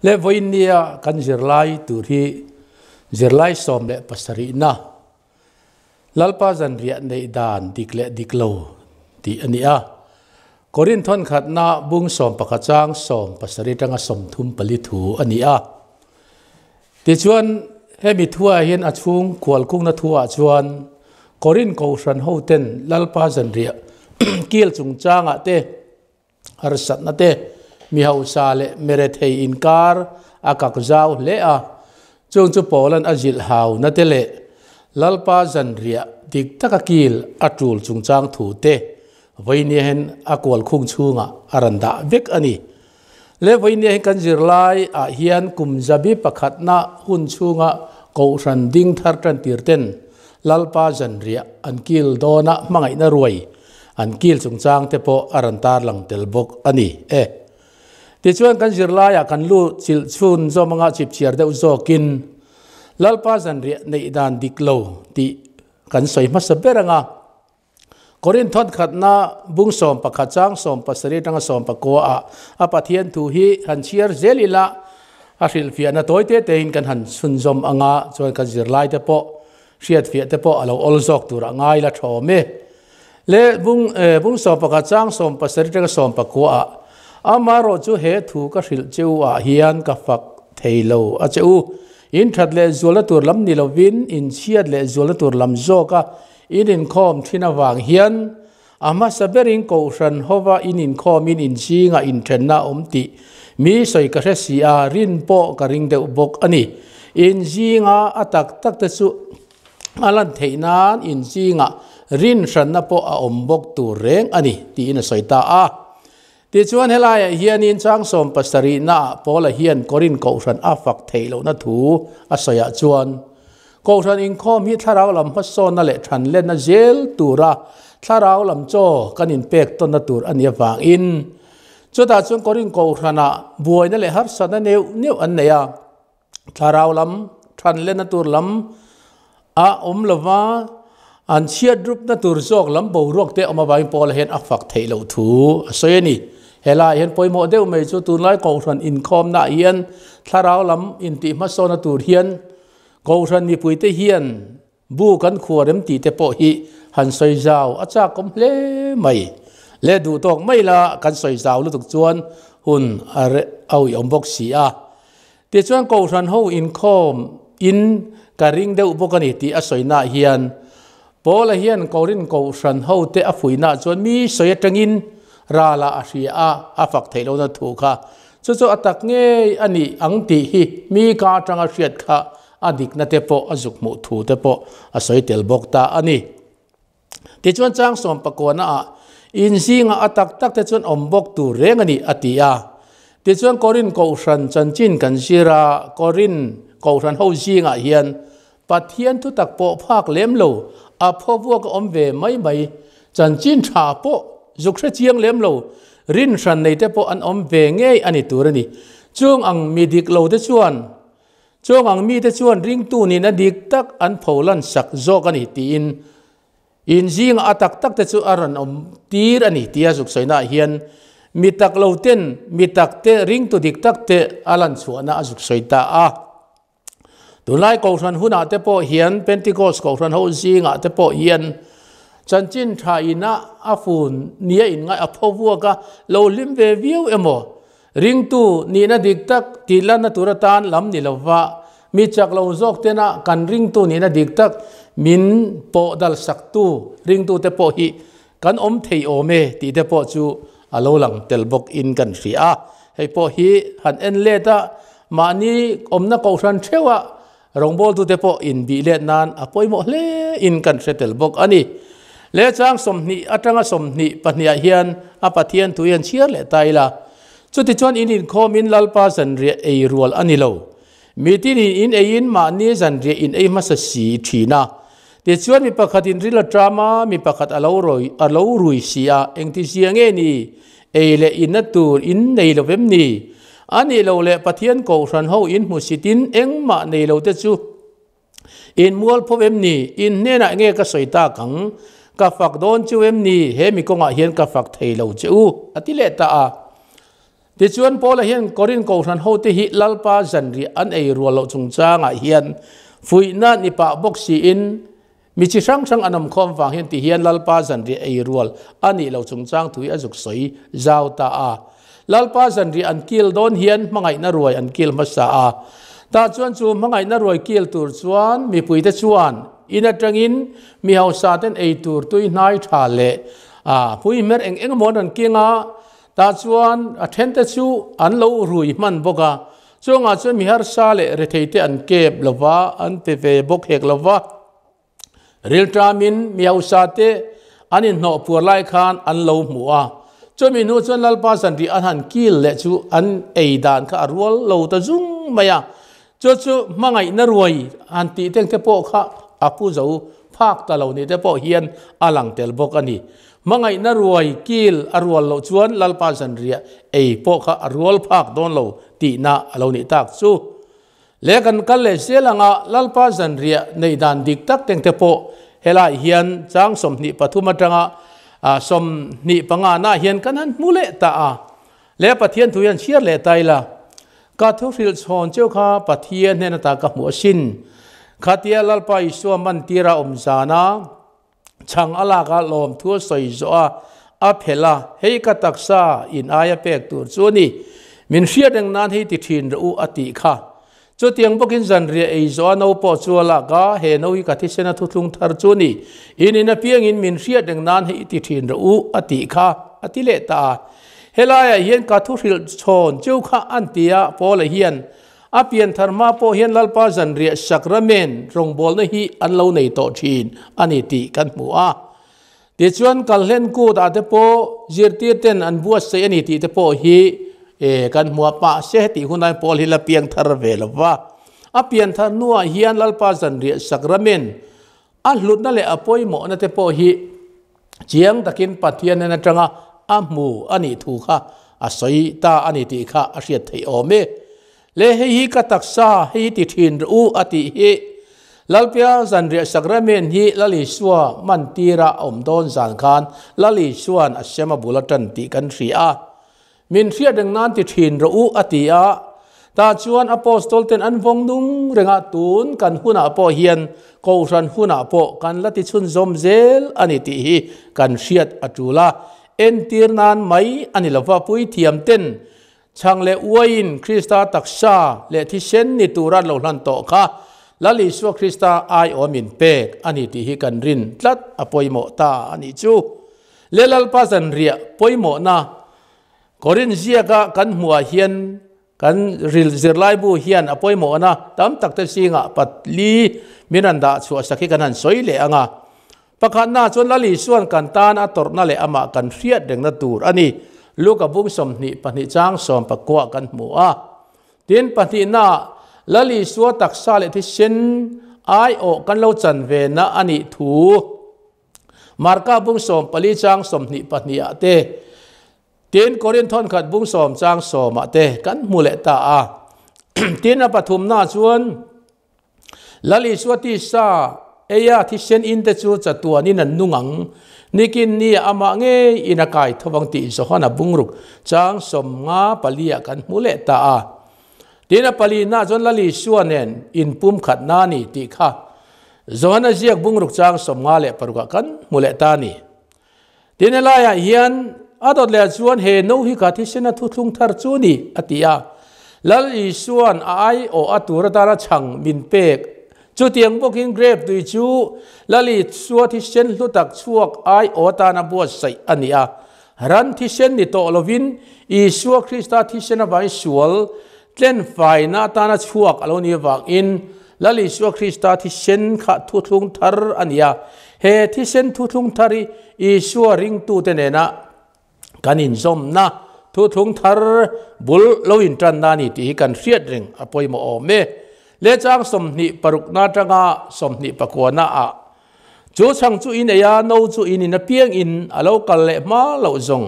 Le vawiin nia kan zirlai tur hi zirlai 17na Lalpa zanriah neih dan dik leh dik lo tih a ni a. Korin thawn khatna bung 11 chang 70 atanga 34 thu a ni a. Tichuan hemi thuah hian a chhung kualkungna thuah chuan Korin Kohhran hoten Lalpa zanriah kil chungchangah te harsatna te mi hausa leh merethei inkar a kak zau hle a, chung chu Paulan a zilh hauna te leh Lalpa zanriah dik taka kil a tul chungchang thu te vawinia hian a kualkhung chhungah a rawn dah vek a ni. Le vawinia hian kan zirlai ah hian kum zabi pakhatna hun chhunga Kohhran ding thar tan tir ten Lalpa zanriah an kil dawna hmangaihna ruai an kil chungchang te pawh a rawn tarlang tel bawk a ni e. Tichuan kan zirlaiah kan lu chilh chhun zawm anga chipchiar deuh zawkin Lalpa zanriah neih dan dik lo tih kan sawi hmasa ber anga Korin thawn khatna bung 11 chang 70 atanga 19 ah a Pathian thu hi han chhiar zel ila a hrilhfiahna tawi te tein kan han chhunzawm anga chuan kan zirlai te pawh hriatfiah te pawh a lo awl zawk tur a ngai la thawm e. Le bung bung 11 chang 70 atanga 19 ah amarawh chu he thu ka hrilh cheu ah hian ka fak thei lo a che u. In that leh zualna tur lam ni lovin in chhiat leh zualna tur lam zawk a in inkhawm thin avang hian a hmasa berin Kohhran hova in inkhawmin in zingah inthenna a awm tih mi sawi ka hre si a, rin pawh ka ring deuh bawk a ni. In zinga a tak tak te chu a lan theih nan in zingah rin hranna pawh a awm bawk tur reng a ni tiin a sawi ta a. Tichuan helaiah hianin chang 70naah Paula hian Korin Kohhran a fak theih lohna thu a sawiah chuan Kohhran inkhawm hi thlarau lam hmasawnna leh thanlenna zel tura thlarau lam chaw kan inpek tawnna tur a nih avangin chutah chuan Korin Kohhranah buaina leh harsatna neuh neuh an nei a. Thlarau lam thanlenna tur lam a awm lova, an chhiat rupna tur zawk lam boruak te awm avangin Paula hian a fak theih loh thu a sawi a ni. Helaiah hian pawimawh deuh mai chu tunlai Kohhran inkhawmnaah hian thlarau lam intih hmasawnna tur hian Kohhran mipuite hian Bu kan khuar em tih te pawh hi han sawi zau a chakawm hle mai. Le duh tawk mai la kan sawi zau lutuk chuan hun a auiawm bawk si a. Tichuan Kohhran ho inkhawm in ka ring deuh bawk a ni tih a sawinaah hian Paula hian Korin Kohhran ho te a fuihnaah chuan mi sawi atangin rala a hria a, a fak theih lohna thu kha chu chu a tak ngei a nih ang tih hi mi ka atanga hriat kha a dikna te pawh a zuk hmuh thu te pawh a sawi tel bawk ta a ni. Tichuan chang 19 ah inzinga a tak tak te chuan awm bawk tur reng a ni a ti a. Tichuan Korin Kohhran chanchin kan zir a, Korin Kohhran ho zingah hian Pathian thutak pawh phak lem lo, a phaw vuak a awm ve mai mai, chanchin tha pawh zuk hre chiang lem lo, rin hran nei te pawh an awm ve ngei a ni tur a ni. Chung ang mi dik lo te chuan Chuang ang mite chuan ringtu nihna dik tak an pholan sak zawk a ni tiin in zinga a tak tak te chu a rawn awm tir a ni tia zuk sawinaah hian mi tak lo ten mi tak te ringtu dik tak te a lan chhuahna a zuk sawi ta a. Tunlai Kohhran hunah te pawh hian Pentecost Kohhran ho zingah te pawh hian chanchin tha ina a fun nia inngaih a pho vuak a lo hlim ve viau emaw Ringtu nihna dik tak tih lanna tur atan lam ni lova, mi chak lo zawk tena kan ringtu nihna dik tak min pawh dal saktu ringtute pawh hi kan awm thei awm e tih te pawh chu a lo lang tel bawk in kan hria a. Hei pawh hi han en let a, mahni awmna kohhran theuha rawngbawltute pawh inbih let nan a pawimawh hle in kan hre tel bawk a ni. Le chang 20 atanga 22ah hian a Pathian thu hian chhiar leh ta ila. Chutichuan in inkhawmin Lalpa zanriah ei rual a ni lo. Mitinin in eiin mahni zanriah in ei hmasa si thin a. Tichuan mi pakhatin ril a ṭam a, mi pakhat a lo rawi a lo rui si a, engti zia nge ni? Ei leh inna tur in nei lo vem ni? A nih loh leh Pathian Kohhran ho in hmusitin engmah nei lo te chu in mual pho em ni? In hnenah nge ka sawi tak ang? Ka fak dawn chu em ni? He mi kawngah hian ka fak thei lo che u, a ti leh ta a. Tichuan Paula hian Korin kohhran hote hi Lalpa zanriah an ei rual loh chungchangah hian fuihna ni pah bawk siin mi chi hrang hrang an awm khawm vang hian ti hian Lalpa zanriah ei rual a nih loh chungchang thu hi a zuk sawi zau ta a. Lalpa zanriah an kil dawn hian hmangaihna ruai an kil hmasa a. Tah chuan chu hmangaihna ruai kil tur chuan mipuite chuan in atangin mi hausa ten ei tur tui hnai tha leh hmuihmer eng eng emaw an rawn keng a. Tah chuan a thente chu an lo rui hman bawk a, chungah chuan mi harsa leh retheite an kep lova, an pe ve bawk hek lova. Rilṭamin mi hausate an inhnawh puar lai khan an lo hmu a, chumi hnu chuan Lalpa zanriah an han kil leh chu an ei dan kha a rual lo ta zung mai a, chu chu hmangaihna ruai han tih teng te pawh kha a pu zo phak ta lo ni te pawh hian a lang tel bawk a ni. Hmangaihna ruai kil a rual loh chuan Lalpa zanriah ei pawh kha a rual phak dawn lo tihna a lo nih tak chu. Leh kan kal leh zel anga Lalpa zanriah neih dan dik tak teng te pawh helai hian chang 23 atanga 25 na hian kan han hmu leh ta a. Leh Pathian thu hian chhiar leh ta ila, Ka thu hrilh chhawn cheu kha Pathian hnen ata ka hmuh asin. Khatia Lalpa Isua mantira awm zana chhang a lak a lawmthu a sawi zawh a, a phelh a, Hei ka taksa in aia pek tur chu a ni, min hriat reng nan hei ti thin rawh u a tih kha. Chutiang bawkin zanriah ei zawh a no pawh chu a lak a, He no hi ka thisen a thuthlung thar chu a ni, in in apiangin min hriat reng nan hei ti thin rawh u a tih kha, a ti leh ta a. Helaiah hian ka thu hrilh chhawn cheu kha an ti a, Paula hian A pianthar hma pawh hian Lalpa zanriah sakramen rawngbawlna hi an lo nei tawh thin a ni tih kan hmu a. Tichuan kalhlen kut ah te pawh zirtir ten an buatsaih a ni tih te pawh hi kan hmu a, mahse hetih hunai pawl hi la piangthar ve lo va. A pianthar hnuah hian Lalpa zanriah sakramen a hlutna leh a pawimawhna te pawh hi chiang takin Pathian nen atanga a hmu a nih thu kha a sawi ta a ni tih kha a hriat theih awm e. Le hei hi ka taksa, hei hi ti thin rawh u a tih hi Lalpia zanriah sakramen hi Lal Isua mantira a awm dawn zan khan Lal Isuan a sem a bul a tan tih kan hria a. Min hriat reng nan ti thin rawh u, a ti a. Tah chuan Apostol ten an vawng nung reng a, tun kan hunah pawh hian Kohhran hunah pawh kan la ti chhunzawm zel a ni tih hi kan hriat a tul a. Entir nan mai a ni lova, puithiam ten chhang leh uaiin Krista taksa leh thisen ni tura an lo hlan tawh kha Lal Isua Krista aiawm min pek a ni tih hi kan rin tlat a pawimawh ta a nih chu. Le Lalpa zanriah pawimawhna Korin ziaka kan hmuhah hian kan ril zirlaibu hian a pawimawhna tam tak te zingah patli min rawn dah chhuah sak hi kan han sawi leh ang a. Pakhatna chuan Lal Isuan kan tan a tawrhna leh amah kan hriat rengna tur a ni. Luka bung 22 chang 19 kan hmu a. Tin, pahnihna Lal Isua taksa leh thisen aiawh kan lo chan vena a nih thu. Marka bung 14 chang 22 ah te, tin Korin thawnkhat bung 10 chang 10 ah te kan hmu leh ta a. Tin a pathumna chuan Lal Isua tisa eia thisen in te chu chatuanin an nung ang, nikin ni ah amah ngei in a kai thovang tih Johana bungruk chang 54 ah kan hmu leh ta a. Tin a palina chuan Lal Isua nen inpumkhatna a ni tih kha Johana ziak bungruk chang 56 ah kan hmu leh ta a ni. Tin helaiah hian a dawt leh chuan he no hi ka thisena thuthlung thar chu a ni a ti a. Lal Isua'n a aiawh a tur atana chhang min pek. Chutiang bawkin grape tui chu Lal Isua thisen hlu tak chhuak aiawh atana buatsaih a ni a. Ran thisen ni tawh lovin Isua Krista thisen avangin sual tlenfaina atana chhuak a lo ni avangin Lal Isua Krista thisen kha thuthlung thar a ni a. He thisen thuthlung thar hi Isua ringtute nena kan inzawmna thuthlung thar bul lo intanna a ni tih hi kan hriat reng a pawimawh awm e. Lehchang 26 na atanga 29 ah Chu chhang chu in ei a, no chu in in apiang in a lo kal leh hma loh zawng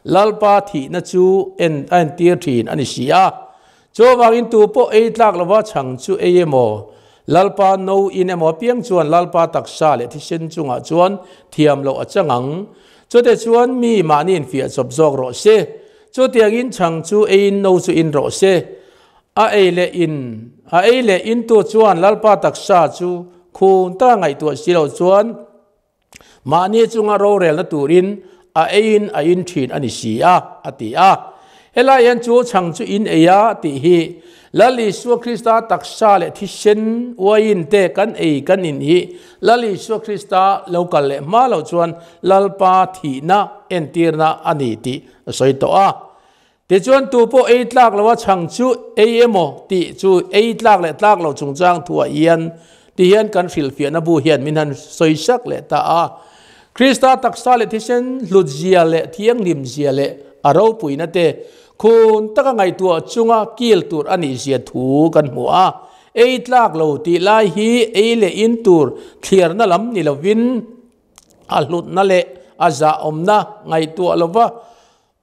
Lalpa thihna chu en a entir thin a ni si a. Chuvangin tu pawh ei tlak lova chhang chu ei emaw, Lalpa no in emaw apiang chuan Lalpa taksa leh thisen chungah chuan thiam loh a chang ang. Chute chuan mi mahni infiah chawp zawk rawh se. Chutiangin chhang chu eiin no chu in rawh se. A ei leh in a ei leh intu chuan Lalpa taksa chu khun taka ngaihtuah si loh chuan mahni chunga rorelna turin a eiin a in thin a ni si a, a ti a. Helai hian chu chhang chu in ei a tih hi Lal Isua Krista taksa leh thisen uaiin te kan ei kan in hi Lal Isua Krista lo kal leh hma loh chuan Lalpa thihna entirna a ni tih a sawi tawh a. Tichuan tu pawh ei tlak loa chhang chu ei emaw tih chu ei tlak leh tlak loh chungchang thuah hian ti hian kan hrilhfiahna bu hian min han sawi sak leh ta a. Krista taksa leh thisen hlutzia leh thianghlimzia leh a ropuina te khun taka ngaihtuah chunga kil tur a nihzia thu kan hmu a. Ei tlak lo tih lai hi ei leh in tur thliarna lam ni lovin a hlutna leh a zahawmna ngaihtuah lova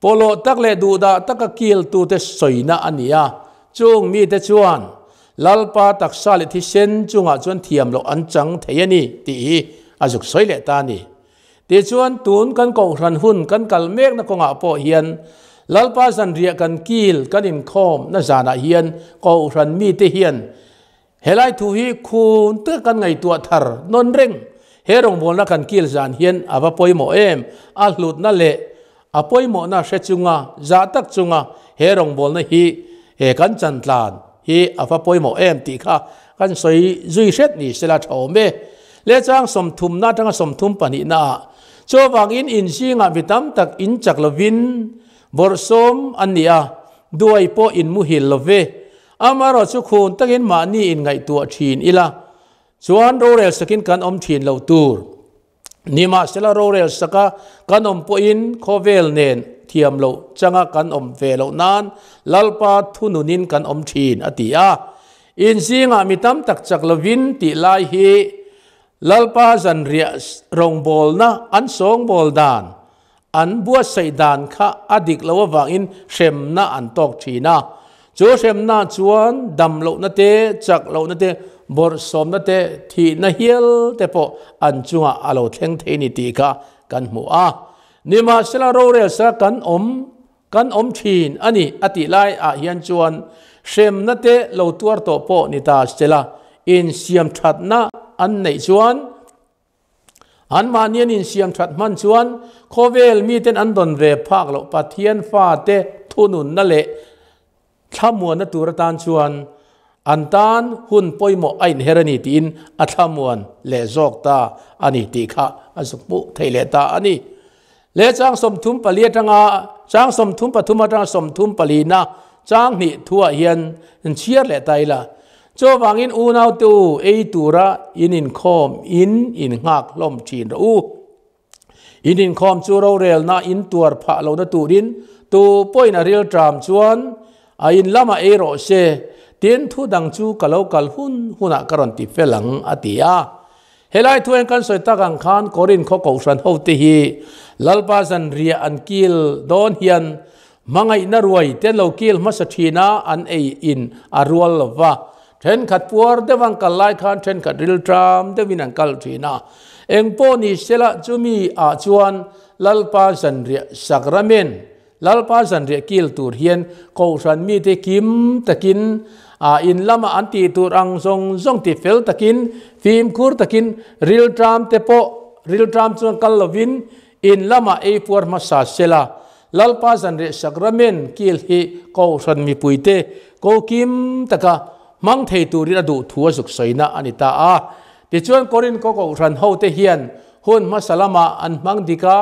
Pawlawh tak leh duhdah taka kiltute sawina a ni a, chung mite chuan Lalpa taksa leh thisen chungah chuan thiam loh an chang thei a ni tih hi a zuk sawi leh ta a ni. Tichuan, tun kan kohhran hun kan kal mekna kawngah pawh hian Lalpa zanriah kan kil kan inkhawmna zanah hian kohhran mite hian Helai thu hi khun taka kan ngaihtuah thar nawn reng. He rawngbawlna kan kil zan hian a va pawimawh em? A hlutna leh a pawimawhna hre chunga, zah tak chunga he rawngbawlna hi he kan chantlan hi a va pawimawh em tih kha kan sawi zui hret ni sela tha awm e. Leh chang sawmthumna atanga sawmthum pahnihna ah chuvangin inzingah mi tam tak in chak lovin bawrhsawm an ni a, duai pawh in muhil lo ve. Amaherawh chu khun takin mahni inngaihtuah thin ila chuan rorel sakin kan awm thin lo tur. Nimahsela rorel saka kan awm pawhin khawvel nen thiam loh changa kan awm ve loh nan Lalpa thununin kan awm thin a ti a. Inzingah mi tam tak chak lovin tih lai hi Lalpa zanriah rawngbawlna an sawngbawl dan An buatsaih dan kha a dik loh avangin hremna an tawk thin a. Chu hremna chuan dam lohna te, chak lohna te, bawrhsawmna te, thihna hial te pawh an chungah a lo thleng thei ni tih kha kan hmu a. Nimahsela rorelsa kan awm kan awm thin a ni a tih lai ah hian chuan hremna te lo tuar tawh pawh ni ta sela insiam thatna an neih chuan Anmahni an insiam that hman chuan khawvel miten an dawn ve phak loh Pathian fate thununna leh thlamuanna tur atan chuan an tan hun pawimawh a inher a ni tiin a thlamuan leh zawk ta a ni tih kha a zuk hmuh theih leh ta a ni. Leh chang 34 atanga chang 33 atanga 34na chang hnih thuah hian in chhiar leh ta ila. Chuvangin unaute u, ei tura in inkhawm in innghak hlawm thin rawh u. In inkhawm chu rorelna in tuar phah lohna turin tu pawhin a rilṭam chuan a in lamah ei rawh se, tin thu dang chu ka lo kal hun hunah ka rawn ti fel ang, a ti a. Helai thu en kan sawi tak ang khan Korinth khaw kohhran hote hi Lalpa zanriah an kil dawn hian hmangaihna ruai te an lo kil hmasa thin a, an ei in a rual lo va. Thenkhat puar deuh an kal lai khan thenkhat rilṭam deuhin an kal thin a. Engpawh ni sela chumi ah chuan Lalpa zanriah sakramen Lalpa zanriah kil tur hian Kohhran mite kim takin a in lama an tih tur ang zawng zawng ti fel takin, fimkhur takin rilṭam te pawh rilṭam chuan kal lovin in lama ei puar hmasa sela. Lalpa zanriah sakramen kil hi Kohhran mipuite ko kim taka hmang thei turin a duh thu a zuk sawina a ni ta a. Tichuan Korinth khaw Kohhran hote hian hun hmasa lamah an hmang dik a,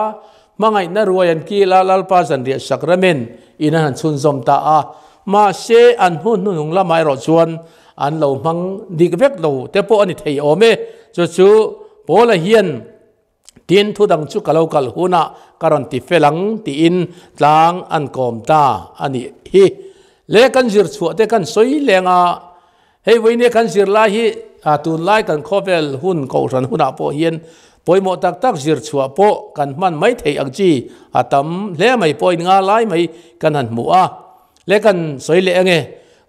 Hmangaihna ruai an kil a, Lalpa zanriah sakramen in an han chhunzawm ta a. Mahse, an hnu hnuhnung lamah erawh chuan an lo hmang dik vek lo te pawh a ni thei awm e. Chu chu Paula hian tin thu dang chu ka lo kal hunah ka rawn ti fel ang tiin tlang an kawm ta a nih hi. Le kan zir chhuah te kan sawi leng a, Hei vawinia kan zirlai hi tunlai kan khawvel hun kohhran hunah pawh hian pawimawh tak tak zir chhuah pawh kan hman mai theih ang chi a tam hle mai pawhin nga lai mai kan han hmu a. Le kan sawi leh ange,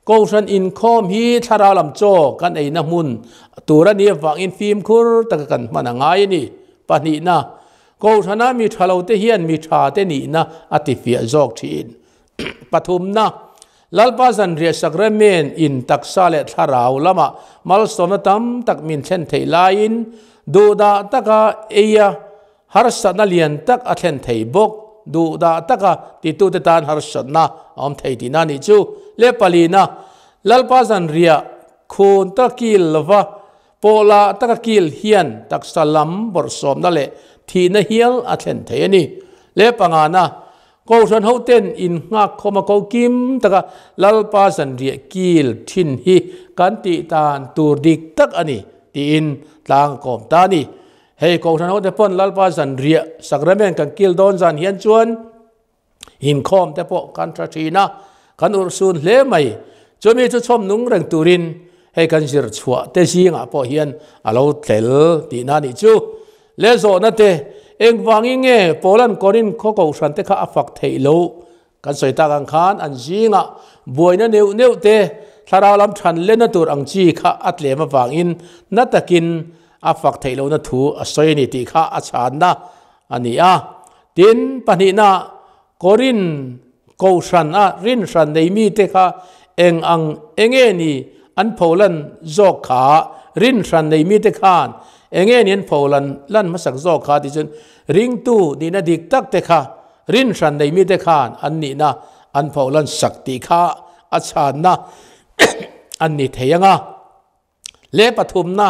kohhran inkhawm hi thlarau lam chaw kan eina hmun tur a nih avangin fimkhur taka kan hman a ngai a ni. Pahnihna, kohhrana mi tha lote hian mi tha te nihna a tifiah zawk thin. Pathumna, Lalpa zanriah sakramen in taksa leh thlarau lama malsawmna tam tak min thlen theih laiin duhdah taka eia harsatna lian tak a thlen thei bawk. Duhdah taka titute tan harsatna a awm thei tihna a nih chu. Le palina, Lalpa zanriah khun ta kil lova pawhlah taka kil hian taksa lam bawrhsawmna leh thihna hial a thlen thei a ni. Le pangana, Kohhran hoten in nghak khawm a ko kim taka Lalpa zanriah kil thin hi kan tih tan tur dik tak a ni tiin tlang a kawm ta a ni. Hei Kohhran hote pawn Lalpa zanriah sacrament kan kil dawn zan hian chuan inkhawm te pawh kan tha thin a, kan urhsun hle mai. Chumi chu chhawm nung reng turin hei kan zir chhuah te zingah pawh hian a lo tel tihna a nih chu. Le zawhna te, engvangin nge Poland Korin khaw kohhran te kha a fak theih loh? Kan sawi tak ang khan an zingah buaina neuh neuh te, thlarau lam than lena tur ang chi kha a tlem avangin na takin a fak theih lohna thu a sawi a ni tih kha a chhanna a ni a. Tin, pahnihna Korin kohhran a rinhran nei mite kha eng ang enge ni an pholan zawk kha rinhran nei mite khan enge ni an pholan lan hmasak zawk kha tih chuan ringtu nihna dik tak te kha rinhran nei mite khan an nihna an pholan sak tih kha a chhanna an ni thei ang a. Le pathumna,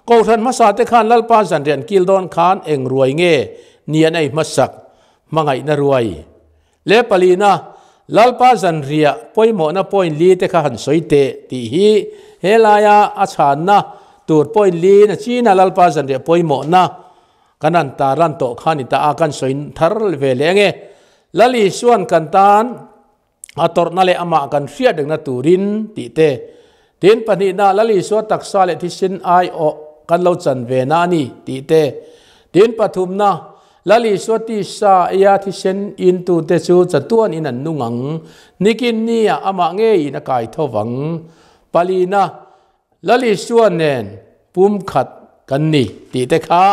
Kohhran hmasa te khan Lalpa zanriah an kil dawn khan eng ruai nge ni an ei hmasak hmangaihna ruai? Le palina, Lalpa zanriah pawimawhna point li te kha han sawi teh tih hi helaia a chhanna tur point li na china Lalpa zanriah pawimawhna kan han tarlan tawh kha ni ta a kan sawi thar ve leh ange. Lal Isuan kan tan A tawrhna leh amah kan hriat rengna turin tih te. Tin, pahnihna, Lal Isua taksa leh thisen aiawh kan lo chan ve na a ni tih te. Tin, pathumna, Lal Isua tisa eia thisen intute chu chatuanin an nung ang, nikin nia amah ngeiin a kai tho vang. Palina, Lal Isua nen pumkhat kan ni tih te kha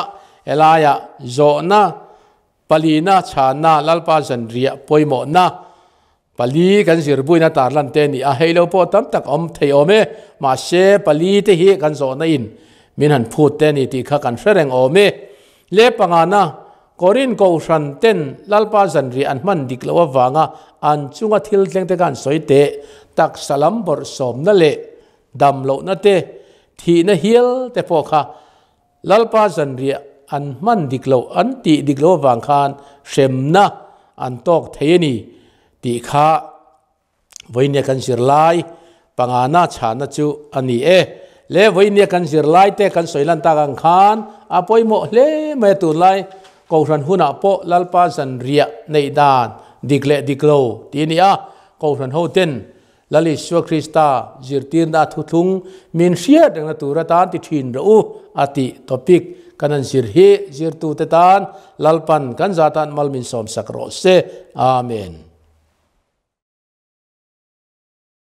helaiah zawhna Palina chhanna Lalpa zanriah pawimawhna pali kan zirbuina tarlan te a ni a, hei lo pawh tam tak awm thei awm e, mahse pali te hi kan zawhna in min han phut te a ni tih kha kan hre reng awm e. Le pangana Korin Kohhran ten Lalpa zanriah an hman dik loh avanga an chunga thil thleng te kha an sawi teh, taksa lam bawrhsawmna leh dam lohna te, thihna hial te pawh kha Lalpa zanriah an hman dik loh, an tih dik loh avang khan hremna an tawk thei a ni tih kha vawinia kan zirlai pangana chhana chu a ni e. Le vawinia kan zirlai te kan sawi lan tak ang khan a pawimawh hle mai a tunlai Kohhran hunah pawh Lalpa zanriah neih dan dik leh dik lo tih a ni a, Kohhran hoten Lal Isua Krista zirtirna thuthlung min hriat rengna tur atan ti thin rawh u a tih topic kan han zir hi zirtute tan Lalpan kan zatan mal min sawmsak rawh se. Amen.